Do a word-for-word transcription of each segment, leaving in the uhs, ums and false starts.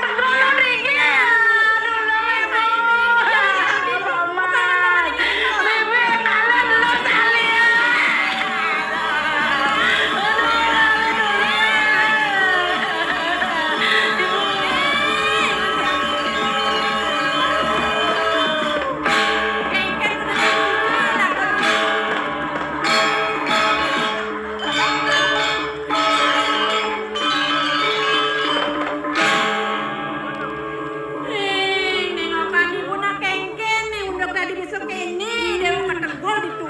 tegul niki. Aduh, lho, Ibu. Ibu, kalian lho, Salia. Aduh, aduh, aduh. Ning, ning, apa ibu nak kengken ning, udah tadi besok kene, dia mau ketegol itu.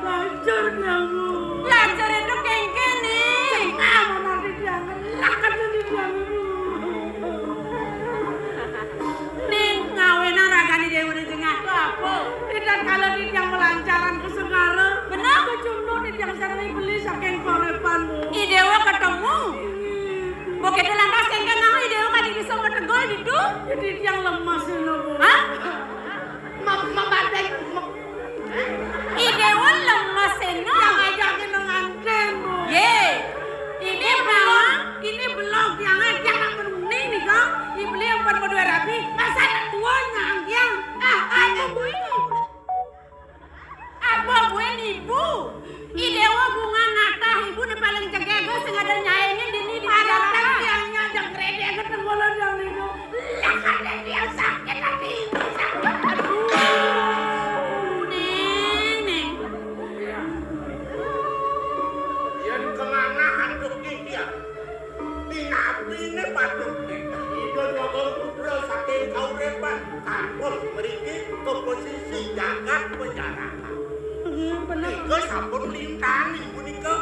Lancar kamu. Lancar itu kengken ning. Cengah mau nanti dia ngelak aja di dalam ibu. Ning, ngawena ragane Dewa ning jengah to apa? Tidak kalau tidak melancaran ke Segara. Bener? Kecunduk tidak sareng beli saking korepan. I Dewa ketemu. Mbok kene lantas kengken nang I Dewa kadi bisa metegol ditu. Jadi yang lemas lho, Bu. Hah? Mem-, memadai, mem-, I Dewa lemes eno. Yang ajakin nganten, Bu. Ye. Ini belum, ini belum yang ajak nak menuni nih, kok. Ini belum pun mau dua rabi. Masa anak tuanya yang, ah, ada Bu ini. Apa buin ibu? I Dewa bunga natah ibu ne paling cegege sing ada nyaene dini di masyarakat. Yang nyajak kredit ketemu lo yang niku. Lah, ada dia sakit hati ibu sakit. Aduh, Ning, Ning. Yen kemana anduk iki ya? Pinapine patut nek Ida Dwagung Putra saking kauripan kampus mriki ke posisi jagat penjarahan. Hmm, bener. Nika sampun lintang ibu nika.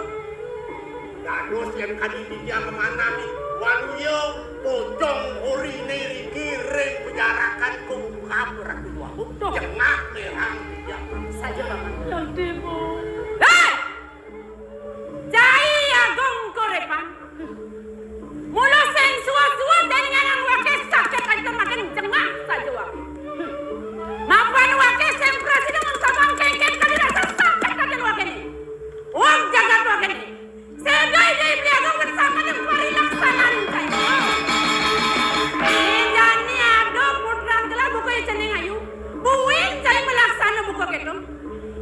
Dados yen kadi titiang memanah waluya pocong orine riki ring penjarakan kungkap Ratu Dwagung. Duh. Jengah merang titiang. Saja, Paman. Nanti, Bu. Hei! Cai Agung Korepan. Mula sing suwa-suwa dening anak wake sakit aja makin jengah saja wake. Mapan wake sing prasida mentabang kengken kadi rasa sakit aja wake ni. Wong jagat wake ni. Sedai dai beli agung bersama yang parilaksanan cai. Ini jani ada putran gelah buka ya cening ayu. Buin cai melaksana buka keto.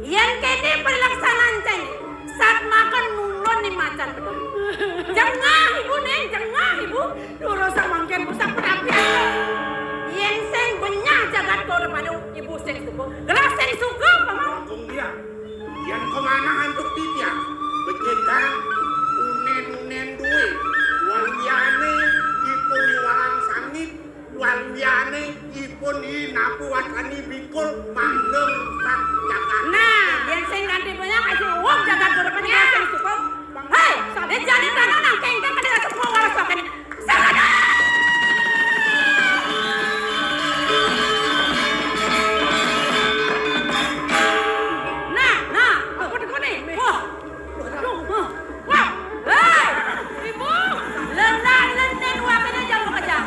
Yen kene pelaksanaan cai, sat makan nulun ni macan betul. Jengah ibu ning, jengah ibu. Durus samangken pusat penapian. Yen sing benyah jagat kau padu ibu sing suka. Gelah sing suka, Paman. Kung dia, yen kemana antuk titiang, becedang unen-unen duwe, waliane ipun iwaran sangit, Waliane ipun i napu wasani bikul manggeng sak jagat. Nah, yen sing kanthi punya kasih wong jagat berpenjara sing suka. Hei, yen jani tanah nang kengkeng kena sepuh waras kok kene. Sing ada. Nah, nah, apa tekone? Wah. Aduh, wah. Wah. Hei, ibu. Lendan lenden wakene jam bekerja.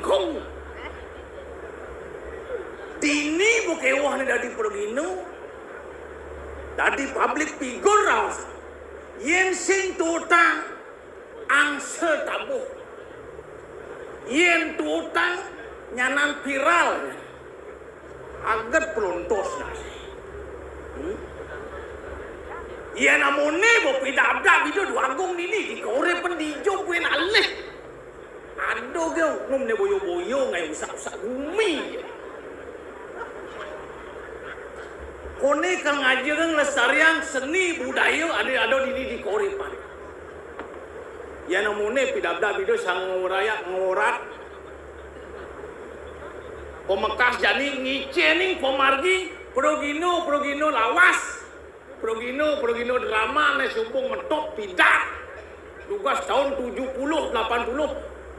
Kong. Dini bo kéweh né dadi pragina, dadi public figure raos. Yén sing tuutang, angsel tabuh. Yén tuutang, nyanan viral. Aget pelontos nasi. Hmm? Yén amoné bo pidabdab Ida Déwagung dini, dikauripan dija buin alih. Ada gé oknum né boya-boya ngaé usak-usak bumi. Koné kal ngajagang nglestariang seni budaya ada, ada dini dikauripan. Yén amoné pidabdab Ida Sang Ngora Raya ngorat. Pamekas jani ngicénin pamargi pragina, pragina lawas. Pragina, pragina drama né suba ngetop pidan. Dugas taun tujuh puluh, delapan puluh,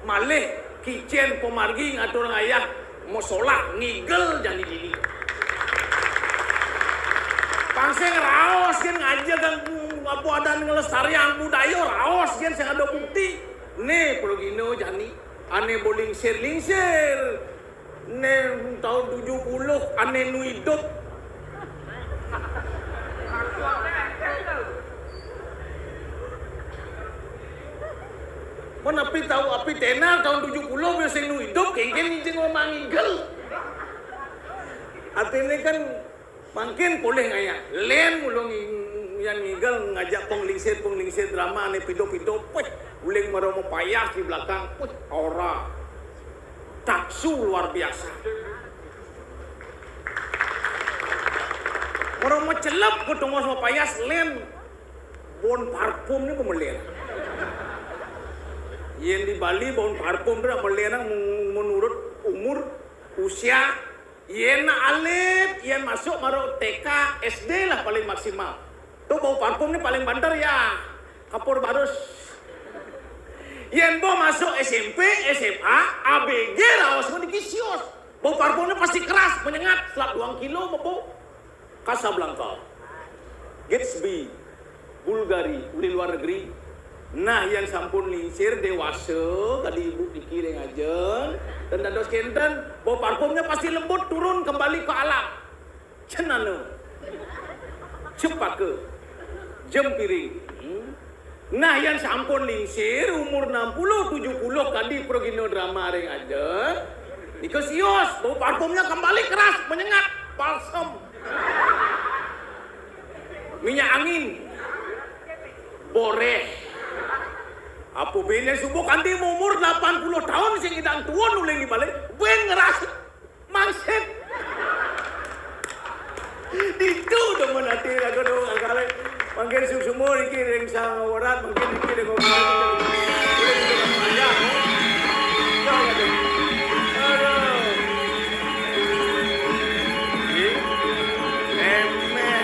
malih kicén pamargi ngatur ngayah masolah ngigel jani dini. Pang sing raos gén ngajagang apa adané nglestariang budaya raos gén sing ada bukti. Né pragina jani ané bo lingsir-lingsir. Né taun tujuh puluh, ané nu idup. Mun api tau, api ténar taun tujuh puluh, biasa nu idup, kéngkén ngicén ngomong ngigel. Artiné kan mangkin polih ngayah. Lén mula ngi-, yan ngigel ngajak panglingsir-panglingsir drama ané pido-pido, puih, uling mara mapayas di belakang, puih, aura. Taksu luar biasa. Mara macelep ka tongos mapayas lén. Bau parfum né ba melén. Yén di Bali bau parfum tu dah melén menurut umur, usia. Yén alit, yén masuk mara T K, S D lah paling maksimal. Tu bau parfum né paling banter ya. Kapur barus. Yén bau masuk S M P, S M A, A B G raos mun dikisius. Bau parfumnya pasti keras, menyengat, selap duang kilo mabau. Casablanca, Gatsby, Bulgari, uli luar negeri. Nah, yan sampun lingsir déwasa, kadi ibu niki ring ajeng, dan dados kénten, bau parfumnya pasti lembut turun kembali ke alam. Cenana, cepaka, jempiring. Hmm. Nah, yan sampun lingsir umur enam puluh, tujuh puluh kadi pragina drama ring ajeng. Nika sios, bau parfumnya kembali keras, menyengat, balsem. Minyak angin. Boréh. Apa buin suba kanti umur delapan puluh taun sing ngidang tuun uling di balé, buin ngeras. Mangsit. Ditu demen ati raga dong angkale. Mangkin suksma niki ring Sang Werat, mangkin niki ring Werat. Aduh. Emeh.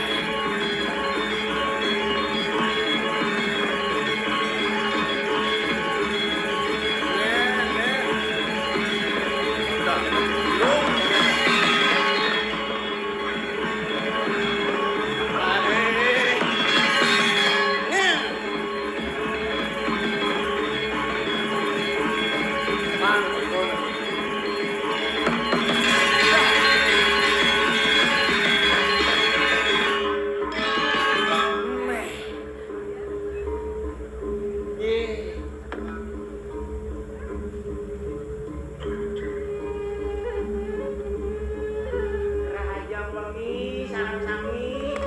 Rahajeng wengi, sareng sami.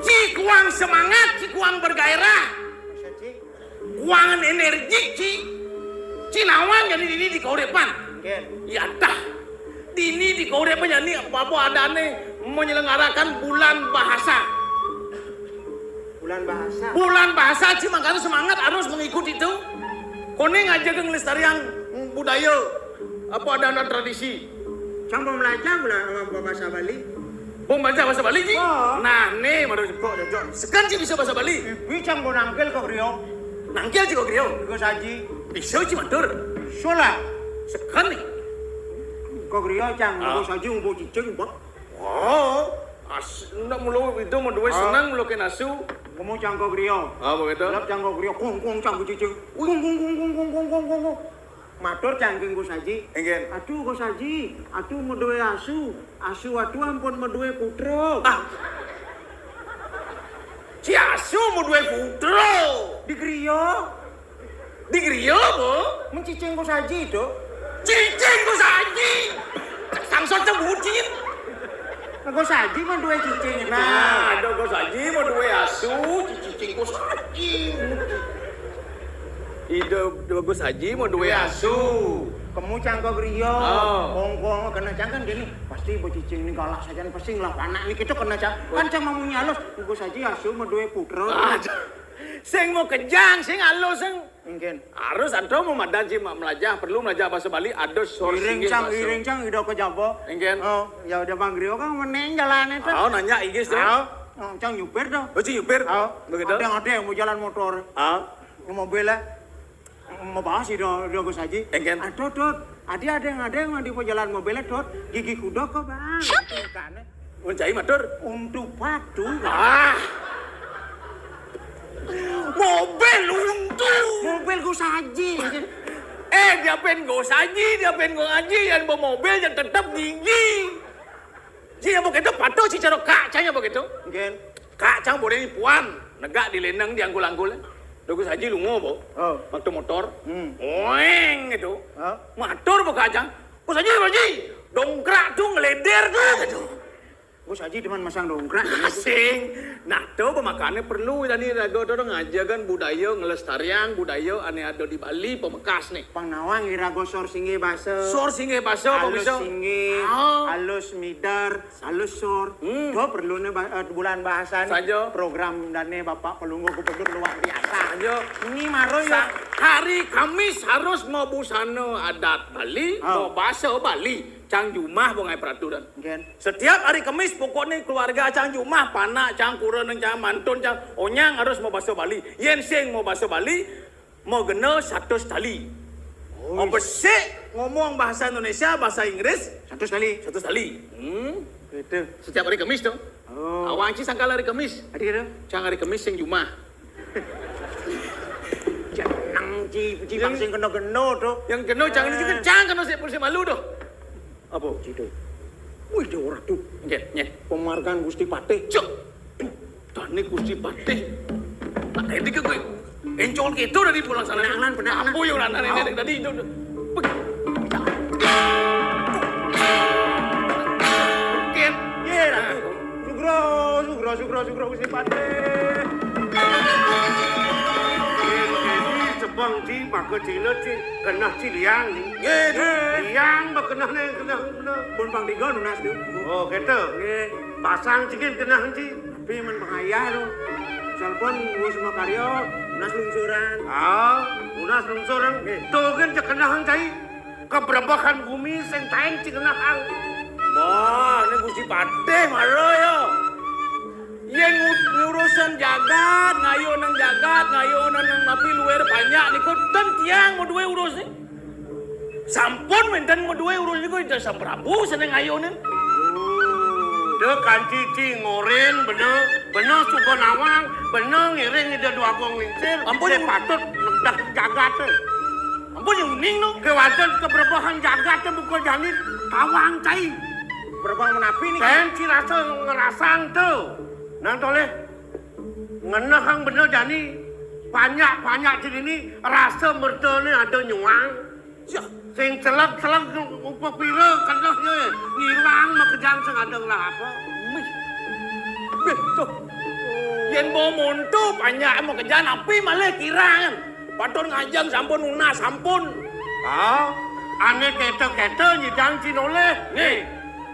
Ci kuang semangat, ci kuang bergairah. Kuangan energi, ci. Ci nawang jani dini di kauripan. Nggih. Ya dah. Dini di kauripan jani apa-apa adané menyelenggarakan bulan bahasa. Bulan bahasa. Bulan bahasa, ci mangkana semangat harus mengikuti itu. Koné ngajaga nglestariang budaya, apa adané tradisi. Cang mau belajar bulan, eh, bahasa Bali. Mau belajar bahasa Bali, ci? Oh. Nah, né baru kok cocok. Sekan ci bisa bahasa Bali. Ibu cang mau nangkil kok Rio. Nangkil ci kok Rio. Iku saji. Bisa ci matur. Bisa lah. Sekan né. Kok Rio cang, ah, mau saji, mau cicing, Pak. Oh. As, ndak mula ida madué seneng mula kén asu. Kemu cangka griya. Ah, begitu. Lep cangka griya, kung, kung, cangka cicing. Kung, kung, kung, kung, kung, kung, kung, kung, kung. Matur cangking Gus Haji. Inggih. Atu Gus Haji, atu madué asu. Asu atu ampun madué putra. Ah. Si asu madué putra. Di griya. Di griya, Bu? Mencicing Gus Haji, Dok. Cicing Gus Haji. Sangsot bucin. Gus Haji mah duwe cicing. Nah, ada Gus Haji mah duwe asu, cicing Gus Haji. Ida Gus Haji mah duwe asu. Kemu cangka griya. Oh. Kongkong kena cangkan gini. Pasti bocicing ini galak saja, pasti ngelah panak ini kita kena cang. Kan cang mamunyi halus. Gus Haji asu mah duwe putra. Ah, sing mau kejang, sing halus, sing. Mungkin. Harus ada mau madan sih, ma-, melajah, perlu melajah bahasa Bali, ada source Iring singgih cang, bahasa. Iring cang, ida ke Jaba. Mungkin. Oh, ya udah Bang Grio kan meneng jalan itu. Oh, nanya Inggris tuh. Oh, oh, cang nyupir tuh. Oh, si nyupir? Oh, begitu? Ada, ada yang mau jalan motor. Ah. Mau mobil lah. Mau bahas sih, dah, dah Gus Haji. Mungkin. Aduh, tuh. Adi ada yang, ada yang mau di jalan mobilnya, tuh. Gigi kuda kok, Bang. Ikannya. Mun cai matur. Untuk patu. Ah. Mobil untu. Mobil Gus Haji. Eh, dia pen Gus Haji, dia pen Gus Haji, yang bawa mobil yang tetap gigi. Si apa kita patuh si cara kacanya begitu. Mungkin. Kacang boleh puan, negak di leneng di anggul-anggul. Gus Haji lungo, Bo. Oh. Waktu motor. Hmm. Oeng gitu. Hah? Matur Bo Kacang. Gus Haji, Gus Haji. Dongkrak tuh ngeleder tuh gitu. Gus Haji cuman masang dongkrak. Asing. Nah, tuh pemakannya perlu tadi raga tuh ngajakan budaya ngelestarian budaya ane ada di Bali pemekas nih. Pang nawang ira gosor singgih basa. Sor singgih basa apa Alus bisa? Singgih, oh. Alus midar, alus sor. Hmm. Tuh perlu nih ba-, eh, bulan bahasan. Saja. Program dane Bapak Pelungguh Gubernur luar biasa. Saja. Ini maro ya. Sa-, hari Kamis harus mau busana adat Bali, oh. Mau bahasa Bali. Cang jumah bongai peraturan. Mungkin. Setiap hari Kemis pokoknya keluarga cang jumah, panak cang, kurenan cang, mantun cang, onyang harus mau bahasa Bali. Yen sing mau bahasa Bali, mau gena satu tali. Oh, mau besik ngomong bahasa Indonesia, bahasa Inggris, satu tali. Satu tali. Hmm. Gitu. Setiap hari Kemis tuh. Oh. Awang ci sangkal hari Kemis. Hari itu? Cang hari Kemis sing jumah. Jeneng ci, ci yang sing kena-kena tuh. Yang kena cang ini juga cang kena si polisi malu tuh. Apa? Cito. Wih, dia orang tuh. Nggih, nggih. Penghargaan Gusti Patih. Cuk. Tani Gusti Patih. Nah, ini ke gue. Encol gitu dari pulang sana. Penahanan, penahanan. Ambo yang rana ini tadi itu. Mungkin. Iya, Ratu. Sugro, sugro, sugro, sugro, Gusti Patih. Ini sebang di maka cina ci, kena ci liang ni. Nggih, nggih. Liang ba kenah ni, kenah, kenah. Pun pang tiga nunas tu. Oh, gitu. Nggih. Pasang cikin kenah ci. Tapi men pengayah tu. Salpon Gus Makaryo, nunas lungsuran. Ah, nunas lungsuran. Nggih. Tu kan cekenah cai. Kebrebehan bumi sing taen ci kenah ang. Wah, ini Gusti Patih mara ya. Yen ngu-, ngurusan jagat, ngayo nang jagat, ngayo nang, nang napi luar banyak niku ten tiang mau duwe urus ni. Sampun menten mau duwe urus niku Ida Sang Prabu seneng ngayo ni. Dek kanci ci ngoren bener, bener suka nawang, bener ngiring Ida Dwagung Lingsir, ampun, patut nedak jagat. Ampun ya uning no. Kewaten kebrebehan jagat buka jani tawang cai. Kebrebehan menapi ni? Kain ci rasa ngerasang tu. Nang toleh. Ngenehang bener jani. Banyak-banyak ci dini rasa mertane ada nyuang. Sing celak-celak upa pira kenehne ngilang makejang sing ada ngelah apa. Mih. Beh, tuh. Yen mau monto banyak makejang api malah kirangan. Patut ngajeng sampun nunas, sampun. Ah, ane keta-keta nyidang cinoleh. Nih.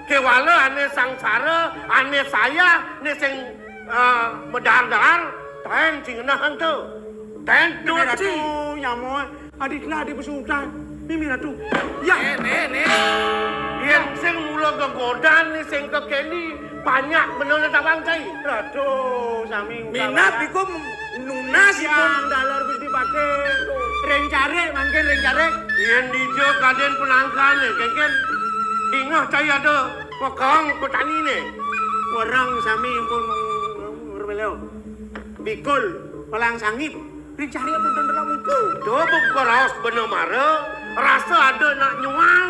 Kewala ane sangsara, ane saya, ne sing, ah, medar-dar, taen sing ngenahang tu. Taen doci. Ratu, nyamo, adikna adik besutan. Mimi Ratu. Ya. Nih, nih, nih. Yen sing mula gegodan, ne sing kekeni, banyak bener tawang cai. Ratu, sami minat iku nunas ipun. Yang dalar Gusti Patih. Ring carik, mangkin ring carik. Yen dija kaden penangkane, kengken dingeh cai ada pekang petanine. Orang sami pun ngremelo. Bikul, palang sangit. Ring cari apa dan dalam buku? Coba kau raos bener mara, rasa ada nak nyuang.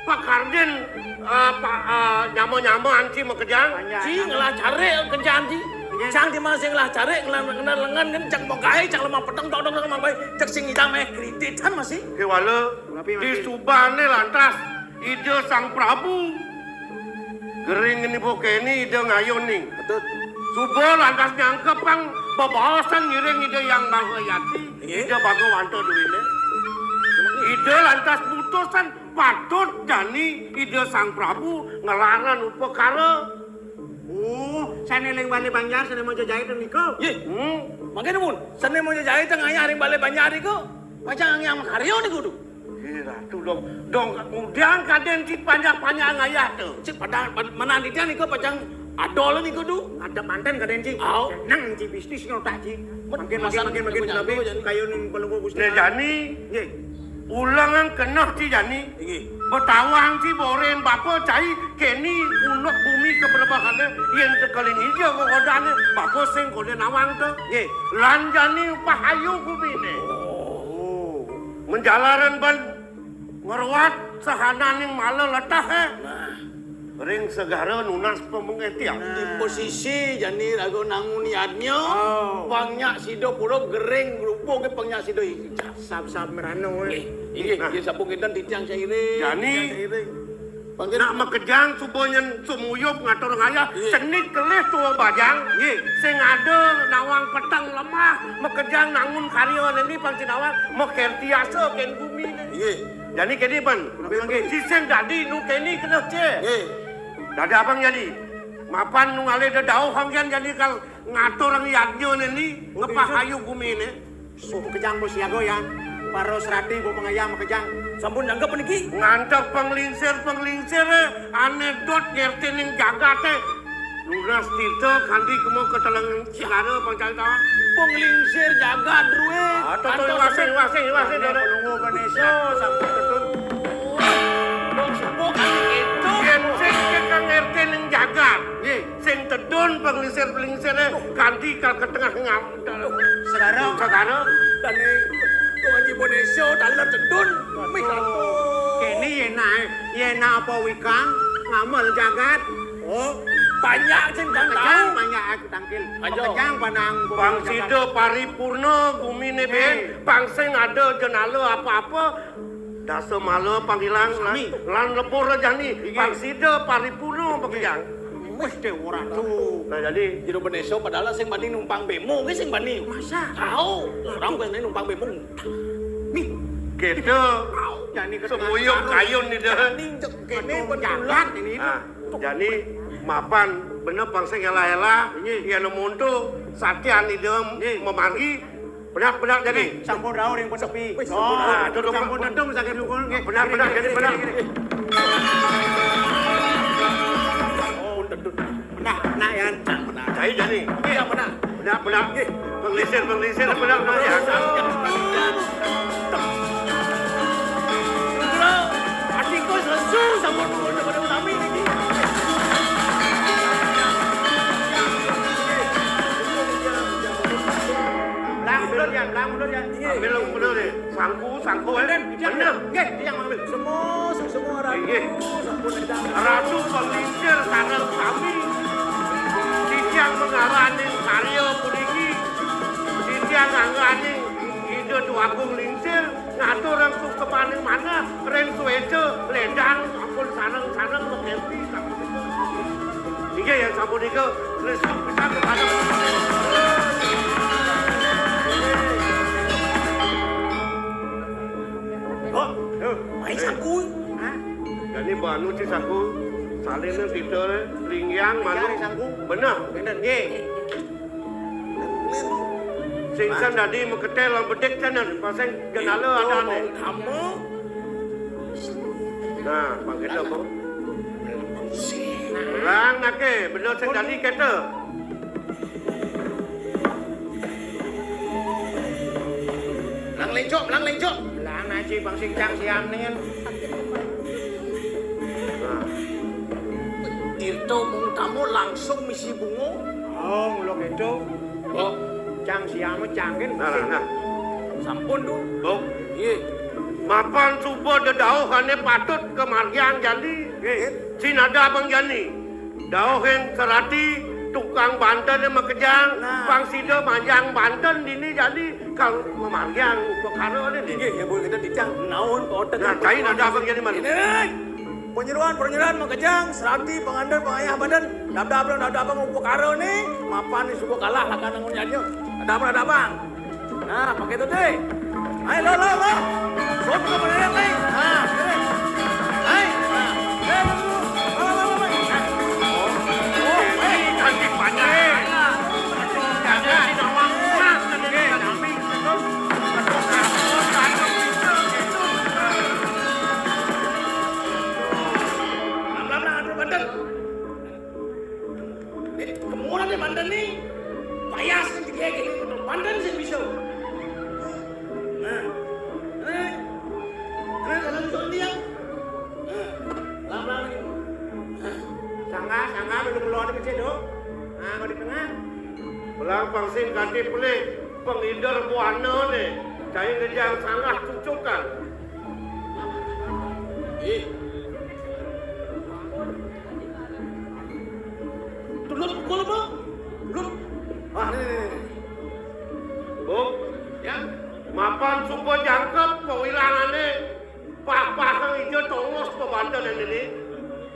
Pak Kardin, eh, Pak, eh, nyama-nyama anci makejang. Banyak. Ci ngelah cari kerjaan ci. Iya. Cang di mana sing ngelah cari, ngelah, ngelah lengan kan, cang mau gae, cang lemah peteng, dok, dok, dok, lemah bae. Cek sing idang meh kreditan masih. Kewala, tapi di masih. Subane lantas, Ida Sang Prabu. Gering ini bokeni Ida ngayun ning. Betul. Suba lantas nyangkepang bebaosan ngiring Ida Yang Maha Yati. Iya. Ida Bhagawanta duwine. Ida lantas mutusan patut jani Ida Sang Prabu ngelaran upakara. Oh, sane ling bale banjar, sane mojo jahit nika. Ye. Hmm. Mangkene mun, sane mojo jahit ngayah ring bale banjar nika. Pacang yang makarya niku tu. Ih, Ratu dong. Dong, ngudiang kaden ci panjak-panjak ngayah tu. Cik padang, pan-, menan titiang nika pacang adol niku tu. Ada manten kaden ci. Au. Seneng ci bisnis ngotak ci. Makin, makin, makin, makin, makin, jani. Kayu ning pelungguh Gusti. Nah, jani. Nggih. Ulangan keneh ci jani. Nggih. Betawang ci boren bapa cai keni unduk bumi keberbahane yen tekeling ija kegodane bapa sing kode nawang te. Nggih. Lan jani pahayu gumine. Oh. Menjalaran ban ngruat sahananing mala leteh, eh. Nah. Ring segara nunas pamengetian. Nah. Di posisi jani raga nangun yadnya, oh. Pang nyak sida pura gering rupa ke pang nyak sida ical. Sab-sab merano, eh. Nggih, inggih, nah. Nggih, sampun kinten titiang sairing. Jani. Titiang sairing. Pangkén. Nak makejang suba nyen sumuyub ngatur ngayah, iya. Cenit kelih tua bajang, iya. Sing ada nawang peteng lemah, makejang nangun karya neni pang sinawang, makertiasa kén gumi neni. Iya. Jani keni pan. Nggih, nggih. Sising dadi nu keni keneh cé. Nggih. Dadi abang jani. Mapan nu ngalih dedauh hanggian jani kal ngatur ang yadnya neni, nggih, ngepah ayu gumi ne. Suh kejang bos siaga ya. Para serati bu pengayam kejang. Sampun jangkep niki. Ngantep penglingsir-penglingsir, eh, ane dot ngerti ning jagate. Lunas tirta kandi kemo keteleng segara pangcai tawang. Penglingsir jagat, Druid. Ah, to, to, antos iwasing, iwasing, iwasing, ane to, to. Pelungguh Ganesha, sampun ketun. Dong sembuh kali itu. Yen sing kekang ngerti ning jagat. Nggih. Sing tedun penglingsir-penglingsire kanthi kal ketengah ngamdal. Saudara. Saudara. Dane Tuan Haji Bonesio dalan tedun. Mih ratu. Kene yen ae, yen apa wikang ngamel jagat. Oh, banyak sing kan tahu. Banyak aku tangkil. Ayo. Kejang panang. Pang sida paripurna gumine ben, pang sing ada jenala apa-apa, Dasa mala pangilang lan, sami. Lan lebur rajani, inggih. Pang sida paripurna makejang. Wis, Dewa Ratu. Nah, jadi Jero Benesa padahal sing bani numpang bemo, ki sing bani. Masa? Tahu, orang bukan numpang bemo. Nih. Kita jani semuyung kayun ni dah. Jani kene jalan ini. Nah, jadi mapan bener pang sing elah-elah, inggih. Yen muntu satian idem, inggih. Memargi. Benar, benar, jadi. Sampun rauh ring sepi. Wis, sampun rauh. Sampun tentu saking lungkul, nggih. Benar, benar, jadi benar. Oh, tentu. Benar, benar, ya. Benar. Jadi, jadi. Iya, benar. Benar, benar. Nggih. Penglingsir, penglingsir, benar, benar, ya. Ati kok sesu sampun nuwun kepada utami niki. Belah mundur ya, belah mundur ya. Ambil mundur ya. Sangku, sangku, eh. Bener. Nggih, tiyang ambil. Semua, semua ratu. Nggih. Sampun edan. Ratu penglingsir sareng sami. Titiang mengaraning karya puniki. Titiang ngangganing Ida Déwagung Lingsir ngatur ring suksmaning manah ring suéca lédang sampun sareng-sareng makerti sapunika. Inggih, yen sapunika, Kristus pisan kepada. Kok? Yo, mai sangku. Hah? Jani banu ci sangku. Salin kita, lingyang, manu. Sangku. Bener. Bener, nggih. Sing san dadi meketel lan bedik tenan, pasang jenala adané. Nah, pang kéto, Bu. Belang nake, bener sing dadi kéto. Belang lencok, belang lencok. Belang aji bang sing cang siam ningen. Nah. Ento mung tamu langsung misi bunga. Oh, mula kéto. Oh. Cang siang mah cangin. Nah, nah, nah. Sampun, Duk. Duk. Nggih. Mapan suba dedauh ané patut kamargiang jani. Nggih. Sinada abang jani. Dauh ring serati tukang banten makejang, nah. Pang sida manjang banten dini jani kal mamargiang upakara né. Inggih, ya, Bu, kita titang naon, nah, cai nada abang jani malu. Ini, penyeruan, penyeruan makejang, serati, panganten, pangayah banten, dabdab abang, dabdab abang upakara né, mapan né suba kalah lakar nangun yadnya. Ada abang, ada abang. Nah, pakai itu, Dé. Ayo, lo, lo, lo. Sok ke mana, Dé? Nah, sini. Ayo. Nah, Dé, lo, lo. Lo, lo, lo, lo. Nah. Oh, oh, eh. Cantik banyak. Ada si nawang emas, ada di kami. Pelan-pelan, aduh, banten. Eh, kemana dia banten nih? Payas nih, dia gini, banten sih bisa. Nah, nah, nah, dalam soal dia. Nah, lama lagi. Nah. Sangga, sangga, belum keluar di kecil, Dok. Nah, kalau di tengah. Belang pangsin kanti pelih, pengider buana nih. Cai ngejang sanggah cucukan. Ih. Tulut pukul apa? Tulut. Ah, nih, nih, nih. Buk. Ya. Mapan suba jangkep pawilangané. Pah-pahang ija tongos pabanten ini.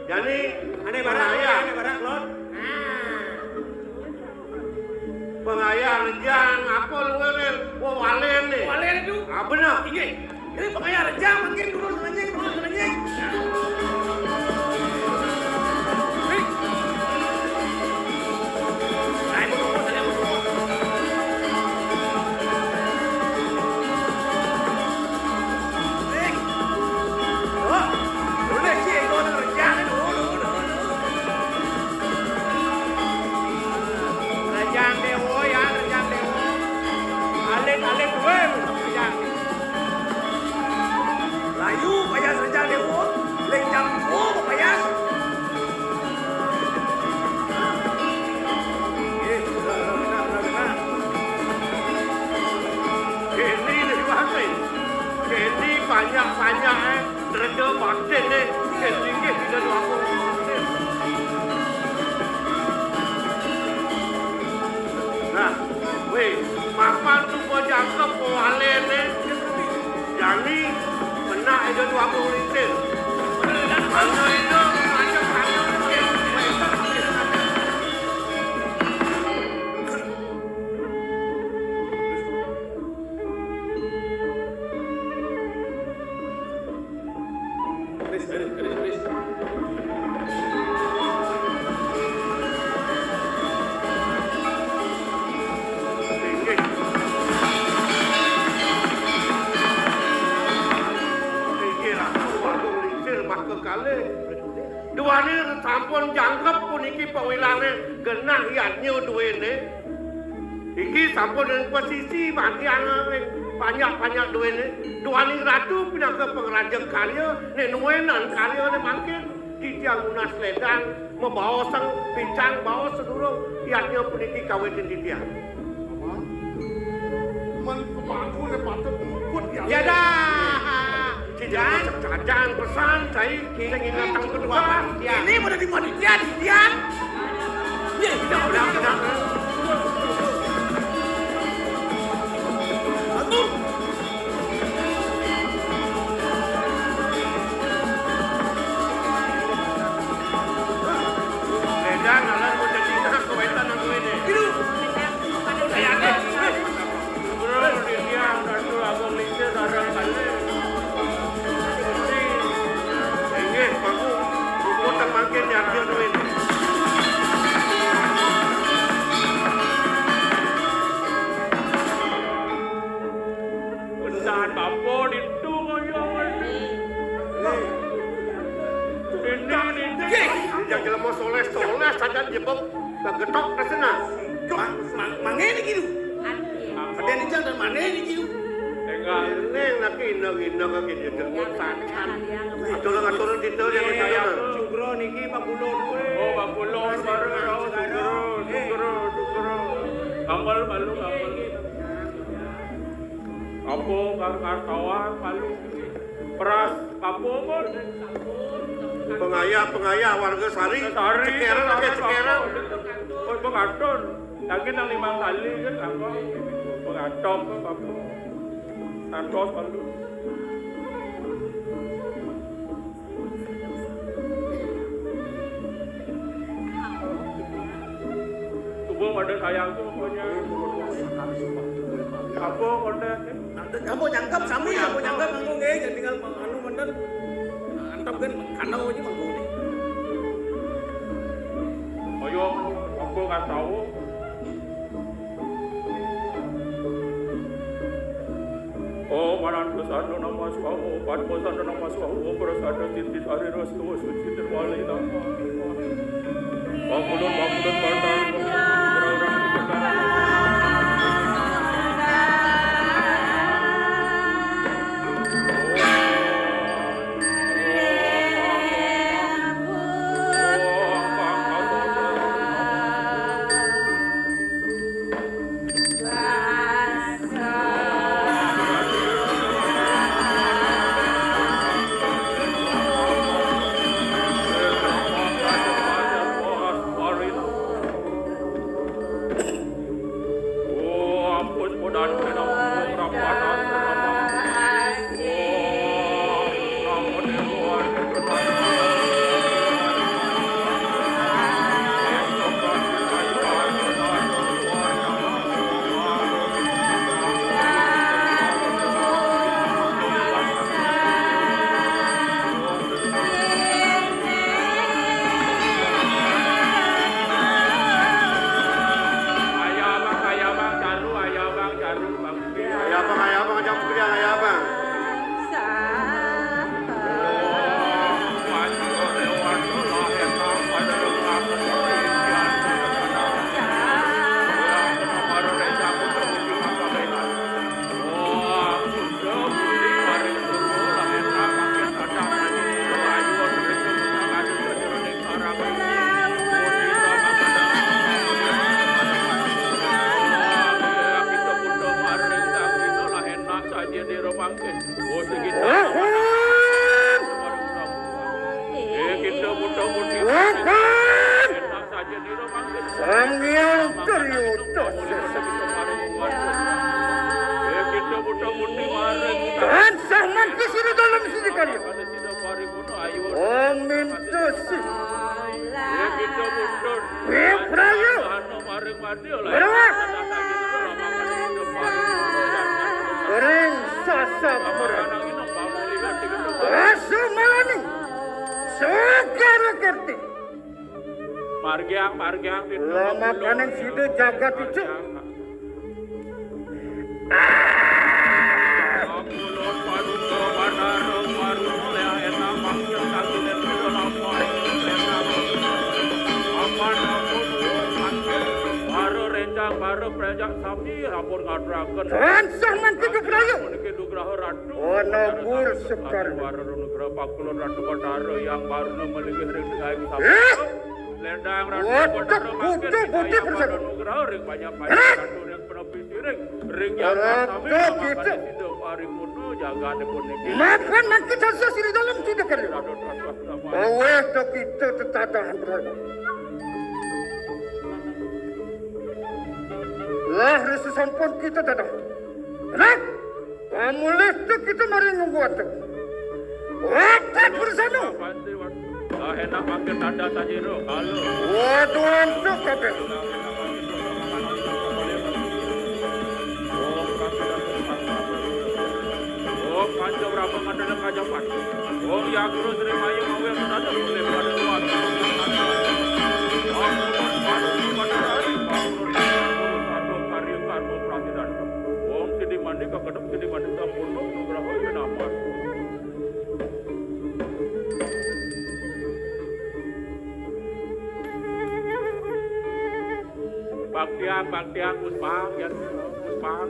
Jani, ané barang, pangayah. Ané barang, Lon. Nah. Pangayah rejang apa lu ngerel? Wah, walen né. Walen itu? Ah, bener. Inggih. Ini pangayah rejang, mangkin dulu selenjing, dulu selenjing. Hei. Nah, ibu tunggu, saya ibu tunggu. Hei. Oh, udah, Ci, gua udah rejang, dulu, dulu, dulu. Rejang Déwa, ya, Rejang Déwa. Alit-alit dué, Rejang. Layu, payas Rejang Déwa. Ling jam dua, payas. Eh, udah, udah, udah, udah, udah. Kéné liwat, eh. Kéné banyak-banyak, eh. Reda batin né, kén linggih Ida Dwagung Lingsir. Nah, wéh, mapan suba jangkep walen né, jani penak Ida Dwagung Lingsir. Mangda Ida ngajak kami. Keris, keris, keris, keris. Inggih. Inggih Ratu Agung Lingsir maka kalih. Duaning sampun jangkep puniki pawilangé genah yadnya duéné. Iki sampun ring pasisi bantiang ring panjak-panjak duéné. Duaning ratu pinaka pangraja karya, né nuénan karyané mangkin titiang nunas lédang mabaosang picang baos sadurung yadnya puniki kawitin titiang. Aman, men pemangku né patut muput ya. Ya dah. Jajan pesan, cai, sing ingatang kedua. Ini pada di panitia, di tiang. Iya, iya, udah, udah. Atur. Beda, ngaran udah dina, kawetan aku ini. Aduh. Saya ada. Bro, di tiang, Ratu Agung Lingsir, sareng kalih. Inggih, Paku. Puput teng mangkin nyarja duit. Pesan bapa ditu kaya ini. Ini, ini. Yang jelema soleh-soleh, sajan jebok. Kagetok rasana. Mang, mang, mangé niki, Du. Kadén ijang dan mané niki, Du. Ning lagi ina-ina kaki dia. Atur, atur, atur, atur. Sugro niki Pak Gulon. Oh, Pak Gulon. Bareng raos, sugero, sugero, sugero. Kampel malu, kampel. Kampung, kar-, kartawan, malu. Peras, kampung, pun. Pengayah, pengayah, warga Sari. Sari, Cekeran, oke, Cekeran. Pun pengaton. Lagi nang limang kali kan, apa? Pengaton, apa? Santos, malu. Tubuh pada sayang tuh pokoknya. Apa konten? Kamu nyangkep sami, kamu nyangkep kamu nggih, jadi tinggal anu manten. Mantap kan, kanau aja mangkune. Ayo, aku nggak tahu. Om Ananda Sandana Maswaho, Padma Sandana Maswaho, Prasada Siddhi Sarira Siwa Suci Nirwali Nama. Pangulun, pangulun, pangulun. Ayah abang, ayah abang, jaru, ayah abang, jaru, bang. Ayah abang, ayah abang, jangan pergi, ayah abang. Sang Hyang Triyoto Sesa. Tansah mangke sira dalem sida karya. Om Mintusi. Wiprayu. Berwak. Ring sasapura. Rasumalani. Sugara Kerti. Margiang, margiang, lama kaning sida jagat ijo. Para rencang, para prencang sami rapun ngaturaken. Tansah mangke Wiprayu. Puniki nugraha Ratu. Ana Gur Sekar. Wara nugraha pakulon Ratu Batara yang warna melinggih ring tengahing sabda. Lendang Ratu Batara mangkin budi persen. Nugraha ring panjang-panjang Ratu ring penepi siring ring yang sami mangkane sida paripurna jagate puniki. Mapan mangke tansah sira dalem sida karya. Aweh to kita tetadahan berharga. Lah risa sampun kita dadah. Rak! Pamulih tu kita mari ngunggu atu. Wadah bersama. Lah enak makin tanda sajiro. Halo. Waduh, antuk kabeh. Om Panca Brahma Mandala Kajapan. Om Yagro Sri Mayu Mawi Sudada Sule Pada Luar. Om Sidi Mandi Kakedem Sidi Mandi Sampurno Nugraha Nama. Baktiang, baktiang, puspang, ya, puspang.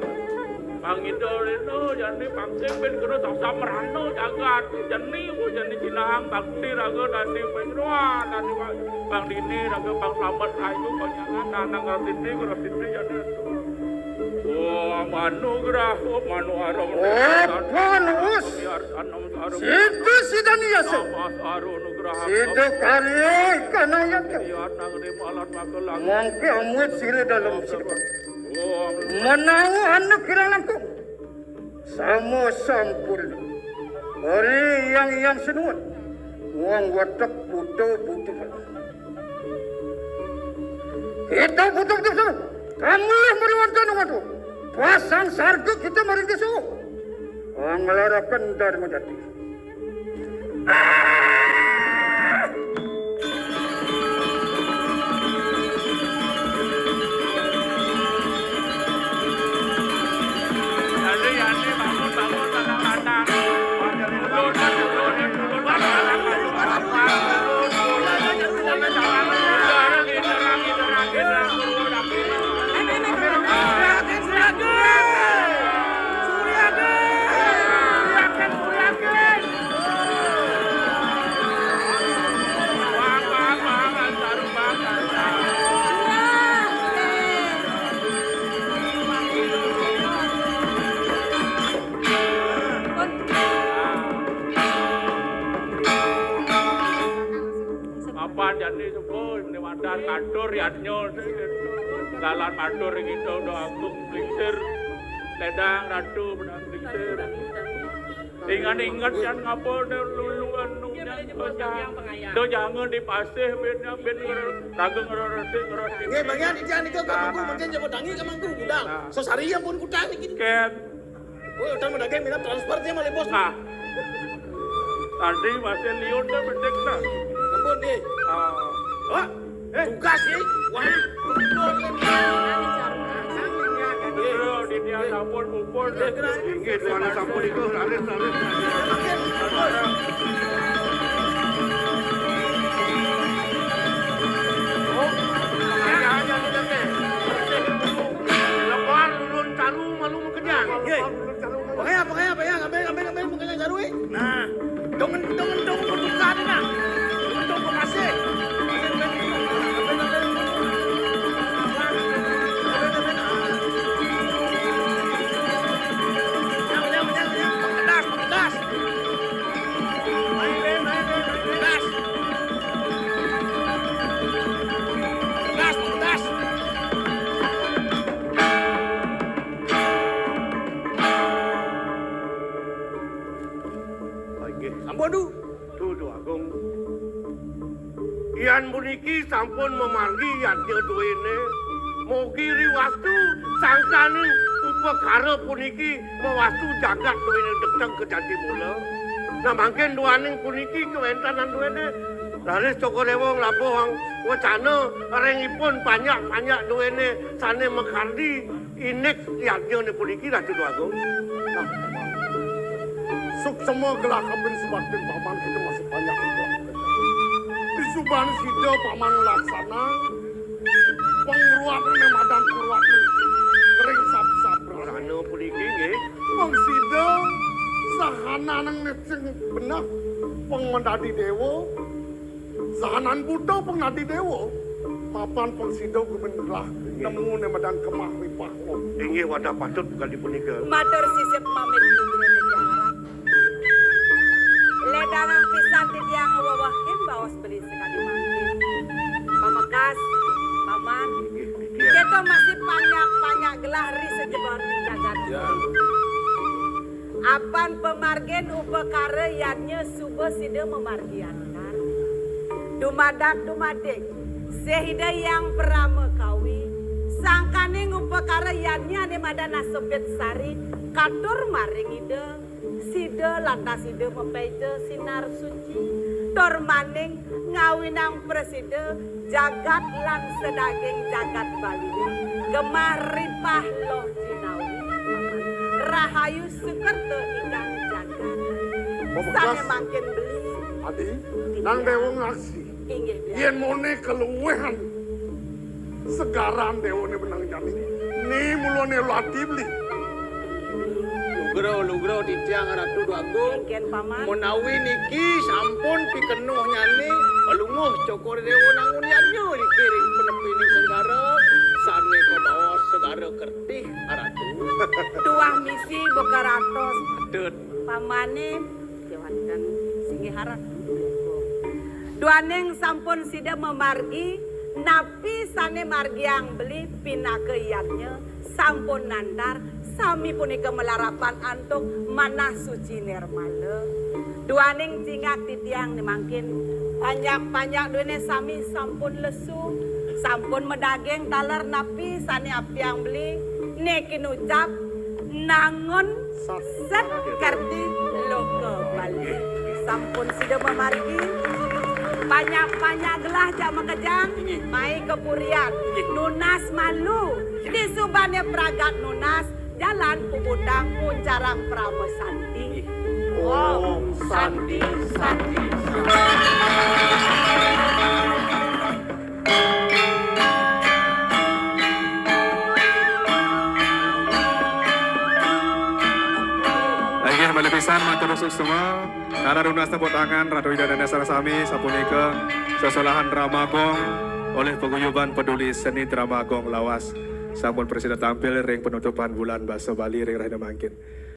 Sang Ida Rena jani pangkeng bin kena sasam rana jagat. Jani ku jani cinahang bakti raga dadi pengruan, dadi pang-, pangdini raga pangslamet rayu konyangan nanang rasiti, rasiti jani. Oh, manu gerah, oh, manu arum. Apa, Nus? Biar tanam sarum. Situ sida niasa. Nama saru nugraha. Sida karya kanayaka. Biar nang di malam magelang. Mangke amuit sila dalam sida. Oh, menawa anak kirang langkung. Sama sampurna. Ari yang, yang senuan. Wong watek buta buta. Kita buta buta seru. Kamu meriwanta nungatu. Pasang sarga kita maring desa. Anglaraken Dharma Jati. Mapan jani suku, ini wadah katur yadnya, dalan matur kita udah agung plingsir, ledang ratu benang plingsir. Ingat-ingat yang ngapa ada luluan nu yang pecah. Do jangan dipasih bin, bin nger-, raga ngerorosik, ngerorosik. Nggih, bagian ijan nika ka mangku, mungkin nyebut tangi ka mangku, budal. Nah. Sesarian pun kutang niki. Ken. Oh, utang mendagang minat transfer dia malah bos. Ah. Tadi masih liur dah bedek dah. Kebun nih. Ah. Hah? Eh, tugas nih. Wah, kebun nih. Bro, di dia sampun pupur. Inggih, tuan sampun itu, laris, laris. Oh, iya, iya, iya, iya. Lebar, lulun, taru, malu, makejang. Nggih. Pangaya, pangaya, pangaya, ngambil, ngambil, ngambil, makejang jaru, eh. Nah, dong, dong, dong, bertukar ni, nah. Dong, dong, berpasir. Pasir, pasir. Ngambil, ngambil. Ngambil, ngambil, ah. Ngambil, ngambil, ngambil. Pedas, pedas. Main, main, main, main, main. Pedas. Pedas, pedas. Inggih. Sampun, Du. Duh, Duh Agung. Yan puniki sampun mamargi yadnya duene. Mugi riwastu sangkaning upakara puniki mawastu jagat duene dekteg kejati mula. Nah, mangkin duaning puniki kawentanan duene. Raris Cokor Dewa nglabuhang wacana ring ipun panjak-panjak duene sane makardi. Indik yadnyane puniki, Ratu Déwagung. Nah, suksema gelah kapin subaktin Paman, kita masih banyak juga. Disubané sida Paman nglaksanang pangruat madan purwat ring sab-sab. Rana puniki nggih. Wong sida sahananing sing beneh pang madadi déwa. Sahanan buta pang dadi déwa, mapan pang sida gumin gelah nemu né madan kemah mipah. Inggih wadah patut kadi punika. Matur sisip pamit nugraha titiang ratu. Ledangang pisan titiang weweh himbaos beli sakadi mangkin. Pamekas, Paman, inggih, titiang. Kita masih panjak-panjak gelah ri sajebon jagat. Ya. Apan pamargin upakara yadnya suba sida mamargian kar. Dumadak dumadik, sida Hyang Parama Kawi, sangkaning upakara yadnya ané madan Asebit Sari, katur maring Ida, sida lantas sida mapeja sinar suci, tur maning ngawinang prasida jagat lan sadaging jagat Bali gemah ripah loh jinawi, rahayu sukerta ingkang jagat. Pamekas. Sané mangkin beli. Adi, nang déwa ngaksi. Inggih, Biang. Yén moné kaluwihan segaran déwané benang jani. Ni mulané lati beli. Lugra, lugra titiang Ratu Déwa Agung. Inggih, Paman. Menawi niki sampun pikenuhnyané Palungguh Cokor Déwa Nangun Yadnya niki ring penepiné segara, sané kabaos segara kertih, Ratu. Tuah misi buka ratos. Patut. Pamané kéwanten singgih Ratu. Duaning sampun sida mamargi, napi sané margiang beli pinaka yadnya, sampun nantar, sami punika malarapan antuk manah suci nirmala. Duaning cingak titiang né mangkin, panjak-panjak duéné sami sampun lesu, sampun madaging taler napi sané aptiang beli, né kinucap nangun sat kerti loka Bali. Sampun sida mamargi, panjak-panjak gelah jak makejang, mai ka purian, nunas malu, disubané pragat nunas, jalan puputang muncarang Parama Santi. Om Santi, Santi, Santi. Inggih, malih pisan matur suksma. Taler nunas tepuk tangan, Ratu Ida Dané sareng sami, sapunika sesolahan drama gong olih paguyuban Peduli Seni Drama Gong Lawas sampun prasida tampil ring penutupan Bulan Basa Bali ring rahina mangkin.